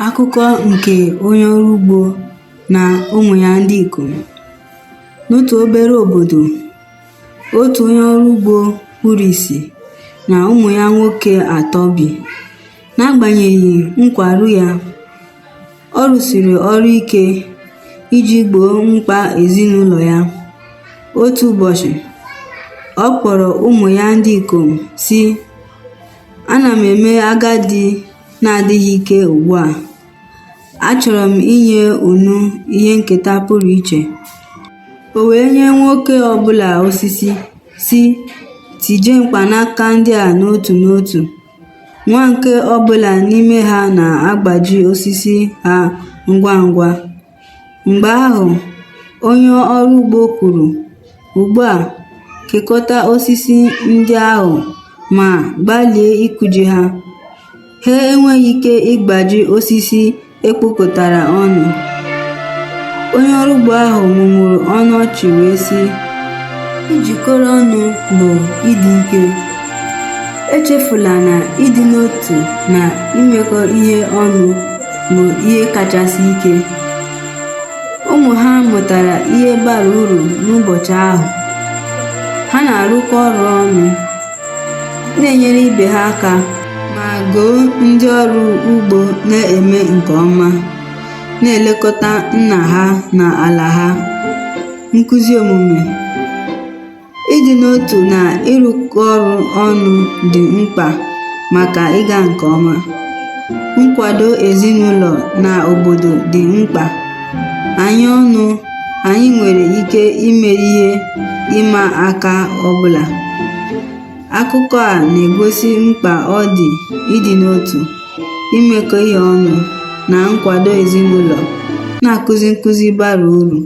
Akụkọ nke onye ọrụ ugbo na ụmụ ya ndị ikom. N'otu obere obodo, otu onye ọrụ ugbo kpuru ìsì na ụmụ ya nwoke atọ bi. N'agbanyeghị nkwarụ ya, ọ rụsiri ọrụ ike iji gboo mkpa ezinụlọ ya. Otu ụbọchị, ọ kpọrọ ụmụ ya ndị ikom sị, "Ana m eme agadi na-adịghị ike ugbu a. Achọrọ m inye unu ihe nketa pụrụ iche." O wee nye nwoke ọ bụla osisi, sị, "Tijie mkpanaka ndị a n'otu n'otu." Nwa nke ọ bụla n'ime ha na-agbaji osisi ha ngwa ngwa. Mgbe ahụ, onye ọrụ ugbo kwuru, "Ugbu a, kekọta osisi ndị ahụ ma gbalịa ịkụji ha." Ha enweghị ike ịgbaji osisi e kpokọtara ọnụ. Onye ọrụ ugbo ahụ mụmụrụ ọnụ ọchị wee sị, "Ijikọrọ ọnụ bụ ịdị ike. Echefula na ịdị n'otu na imekọ ihe ọnụ bụ ihe kachasị ike." Ụmụ ha mụtara ihe bara uru n'ụbọchị ahụ. Ha na-arụkọ ọrụ ọnụ, na-enyere ibe ha aka ma ghọọ ndị ọrụ ugbo na-eme nke ọma, na-elekọta nna ha na ala ha. Nkuzi omume. Ịdị n'otu na ịrụkọ ọrụ ọnụ dị mkpa maka ịga nke ọma. Nkwado ezinụlọ na obodo dị mkpa. Anyị ọnụ, anyị nwere ike imeri ihe ịma aka ọ bụla. Akụkọ a na-egosi mkpa ọ dị ịdị n'otu, imekọ ihe ọnụ, na nkwado ezinụlọ, na-akụzi nkuzi bara uru.